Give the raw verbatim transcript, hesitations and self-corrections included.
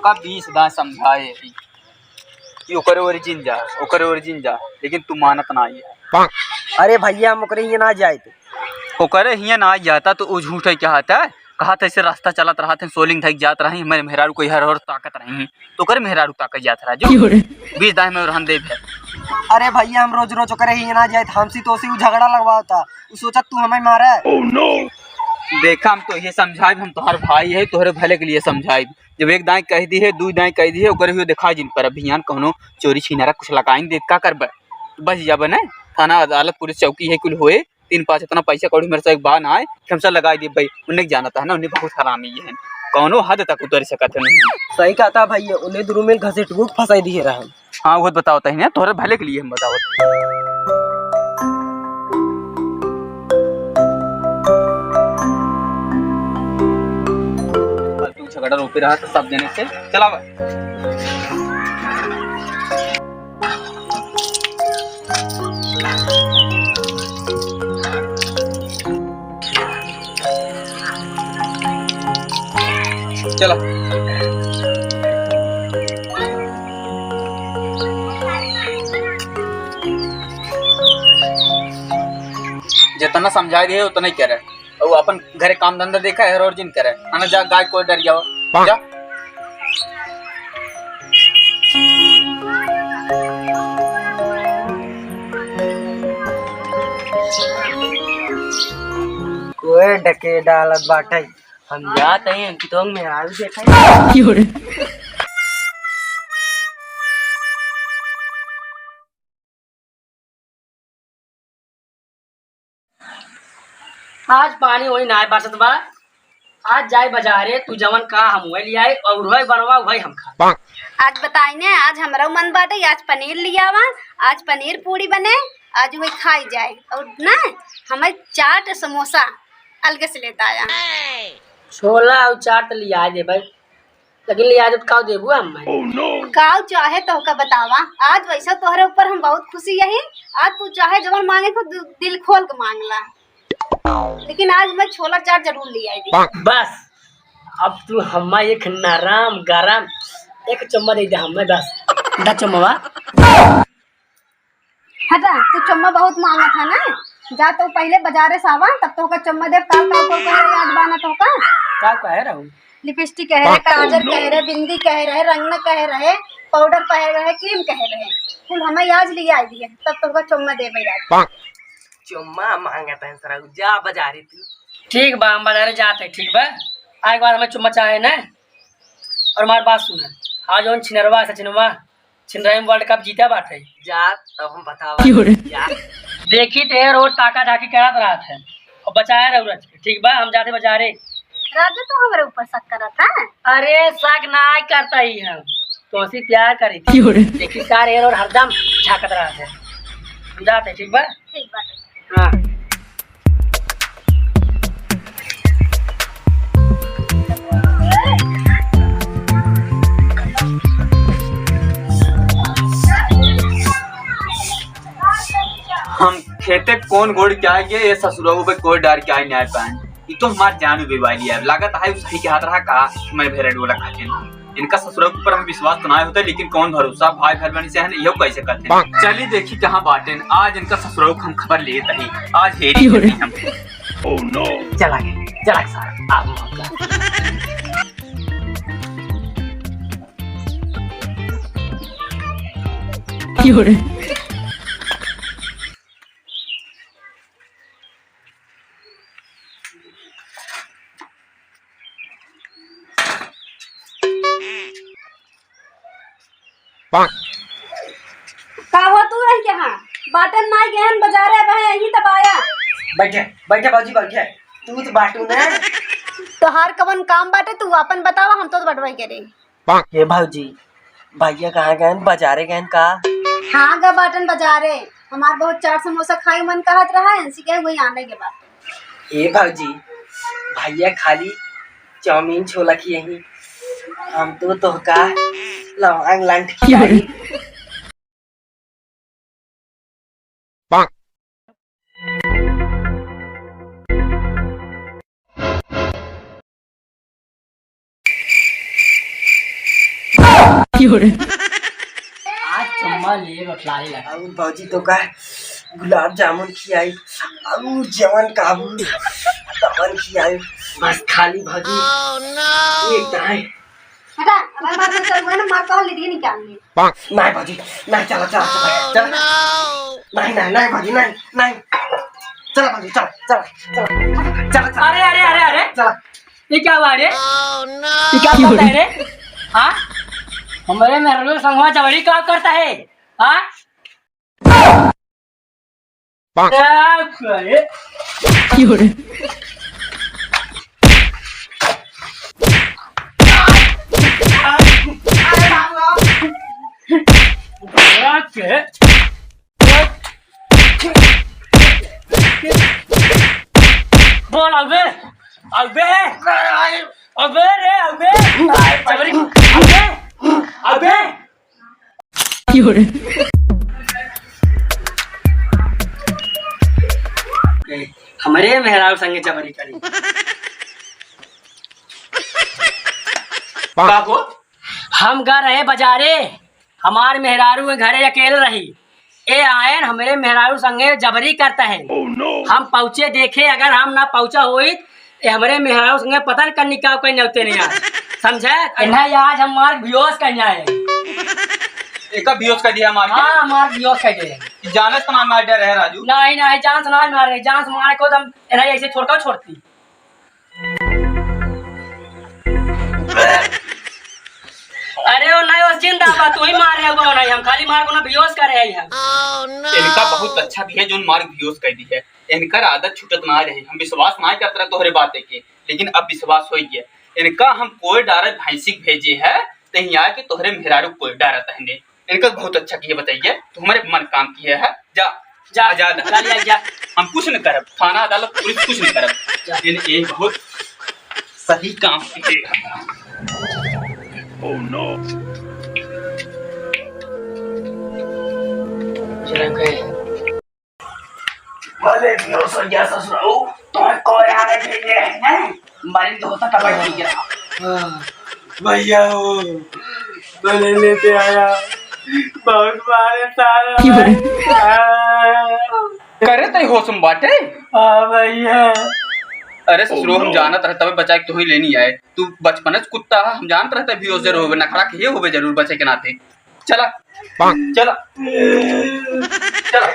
का बीस दाएं समझाए ही कि ओकरे ओरिजिन जा, ओकरे ओरिजिन जा, लेकिन तू मानत ना आई है। अरे भैया, हम ओकरे हियां ना जाइत। ओकरे हियां ना जाता तो उ झूठ है क्या होता है? कहा था, ऐसे रास्ता चलत रहा थे, सोलिंग धइक जात रही, हमारे मेहरारू को हर ओर ताकत रही, तो ओकरे मेहरारू ताकत जात रहा जो। क्यों रे? बीस दाएं में रहन दे भे। अरे भैया, हम रोज रोज ओकरे हियां ना जाइत, हमसी तोसी उ झगड़ा लगवाता, उ सोचत तू हमें मारे। देखा, हम तो ये समझाइब, हम तोहर भाई है, तोहरे भले के लिए समझाइब। जब एक दाएं कह दी है, दू दाएं कह दी है, ओकरे हुए देखा जिन पर अभियान कौनो चोरी छिनारा कुछ लगाइन दे, का करबे? बच जाबे ना, थाना अदालत पुलिस चौकी है कुल होए, तीन पाँच इतना पैसा कौड़ी मेरे से एक बा ना आए कि हमसे लगाई दी भाई, उन्हें जानता है ना, उन्हें बहुत हरामी है, कौनो हद तक उतर सकत है नहीं। सही कहता भैया, उन्हें दुनू में घसीट के फंसाई दिए रहे। हाँ, वो बताओ तही ना, तोहरे भले के लिए हम बताओ। फालतू झगड़ा रोपे रहा तो सब जने से चलावा। चला। जितना समझाई दिए उतना ही करे। और अपन घरे काम धंधा देखा है, और जिन करे। आना जा, गाय को डर जाओ। जा। कोई डके डालत बाटे। हम जात हई, अंकितवा के मेहरारू देखे। आज पानी ओनी नाय बरसत बा। आज जाए बजारे, तू जवन का हम वही लियाए, और वही बनवा, वही हम खा। आज बताई ने, आज हमरो मन बाटे, आज पनीर लियावा, आज पनीर पूड़ी बने, आज वही खाई जाए। और ना, हमें चाट समोसा अलगे से लेता आया। छोला और चाट लिया दे भाई। लेकिन लिया जब काव देबू हमें? काव चाहे तोहका बतावा, आज वैसा तोहरे ऊपर हम बहुत खुशी यही। आज तू चाहे जवन मांगे को दि-, दिल खोल के मांग ला, लेकिन आज मैं छोला चाट जरूर ले आई दी। बस, अब तू हमें एक नरम गरम एक चम्मा दे दे हमें, बस। दा चम्मा। हटा, तू चुम्मा बहुत मांगत है ना? जा तो पहिले बजारे से आवा, तब तोहका चुम्मा देब। का, का, का, का याद बा ना तोहका? का कहे रहू? लिपस्टिक कहे रहे, काजल कहे रहे, बिंदी कहे रहे, रंगना कहे रहे, पाउडर कहे रहे, क्रीम कहे रहे। कुल हमें आज लिया आई दिए, तब तोहका चुम्मा देबे आज। चुम्मा मांगत है सरऊ, जा बजारे तू। ठीक बा, हम बजारे जात है, ठीक बा? आए के बाद हमें चुम्मा चाहे ना। और हमार बात सुना, आज जौन छिनरवा है सचिनवा, छिनराई में वर्ल्ड कप जीता बाटे। जा, तब हम बतावा। क्यों रे? जा। देखी ते रोज ताका झाकी करत रहत है और बचाए रहू रच के, ठीक बा? हम जाते बजारे। राजू, तू हमरे ऊपर शक करत है? अरे, शक ना करता ही हम, तोहसे प्यार करी थी। क्यों रे? देखी सारे रोज हरदम झाकत रहत है। हम जाते, ठीक बा? ठीक बा। हाँ। हम खेते कौन गोड़ के आए, ये ससुरऊ पे कोई डार के आए न्याय पाए। ये तो हमार जानू बेवाली है, लागत है सही के हाथ रहा का, मैं भेड़ डोला खाते हैं। इनका ससुरा के ऊपर हमें विश्वास तो ना होता, लेकिन कौन भरोसा, भाई भाई बहन से है ना, यह कैसे करते हैं? चलिए देखी कहाँ बाटेन, आज इनका ससुरा को हम खबर लिए तही, आज हेरी करते हैं हम। Oh no! चला गए, चला गए सारा, आप मौका। क्यों रे? का हुआ तू रह के? हाँ, बाटन नाई गहन बजारे अब है, यहीं तब आया। बैठे, बैठे बाबूजी, बैठे। तू तो बाटू ना। तोहार कवन काम बाटे, तू आपन बतावा, हम तो बटवाई करे। ए भौजी, भैया कहाँ गएन? बजारे गएन का? हाँ गा बाटन बजारे, हमार बहुत चाट समोसा खाए मन कहत रहा, इनसे कहे वही आने के बाद। ए भौजी, भैया खाली चाउमीन छोला खियही, हम तो तोहका लवांग लंठ खियाई। क्यों रे? आज चुम्मा लिए बतलाए लगा। अब भौजी तो का गुलाब जामुन खियाई, अब जवन काबू तवन खियाई। बस खाली भौजी एक दाएं। हटा, अब हमारे घर चल, मैंने मार कॉल ले दिए, निकाल ले। नहीं भौजी, नहीं, चला, चला, चला, चला। नहीं, नहीं, नहीं भौजी, नहीं, नहीं। चला भौजी, चला, चला, चला। चला, चला। अरे, अरे, अरे, अरे। चला। ये क्या हुआ रे? ये क्या बोल रहा है रे? हाँ? हमारे मेहरारू संगवा जबरी का करता है? हाँ? क्या करे? क्यों रे? क्या के? बोल अबे, अबे, अबे रे, अबे, जबरी, अबे, अबे। हमरे मेहरारू संगे जबरी करी। का हो? हम गा रहे बजारे, हमार मेहरारू घरे अकेले रही। ए आयन हमरे मेहरारू संगे जबरी करता है। हम पहुँचे देखे, अगर हम ना पहुँचा होइत, ए हमरे मेहरारू संगे पता न कन्नी का कोई नौते नहीं आ। समझे? इन्हें आज हम मार बेहोश करना है। एका बेहोश कर दिया मार के? हाँ, मार बेहोश कर दिया। जानत ना मार डर है राजू। नहीं, नहीं, जान से ना मारे, जान से मारे को तो हम इन्हें ऐसे छोड़कर छोड़ती। अरे ओ नहीं, ओ जिंदा बा, तू ही मार रहे हो, नहीं, हम खाली मार को ना बेहोश कर रहे हैं हम। इनका बहुत अच्छा भी है, जोन मार बेहोश कर दी है। इनकर आदत छूटत ना रही, हम विश्वास ना करत रहे तोहरे बातें के, लेकिन अब विश्वास हो गया। इनका हम कोई डारे भैंसी के भेजे है, तहीं आके तोहरे मेहरारू कोई डारा तहने। इनका बहुत अच्छा किए बताइए, तो हमारे मन काम किया है। जा, जा, आजाद है। जा लिया, जा। हम कुछ नहीं करब, थाना अदालत पुलिस कुछ नहीं करब। जा। इन, ये बहुत सही काम किए। Oh no। भले भी हो सर, जा ससुराऊ, तुम्हें कोई आगे भेजे है, हैं? मरी तो होता तब ठीक रहा। हाँ, भैया हो, भले लेते आया, बहुत मारे सारा। क्यों रे? हाँ। करे तई होश में बाटे? हाँ भैया। अरे ससुरो, हम जानत रहे तबे बचाए के तुही लेनी आए। तू बचपन से कुत्ता है, हम जानत रहे तबे बेहोश जरूर होबे, नखरा के होबे जरूर बचे के नाते। चला, चला, चला।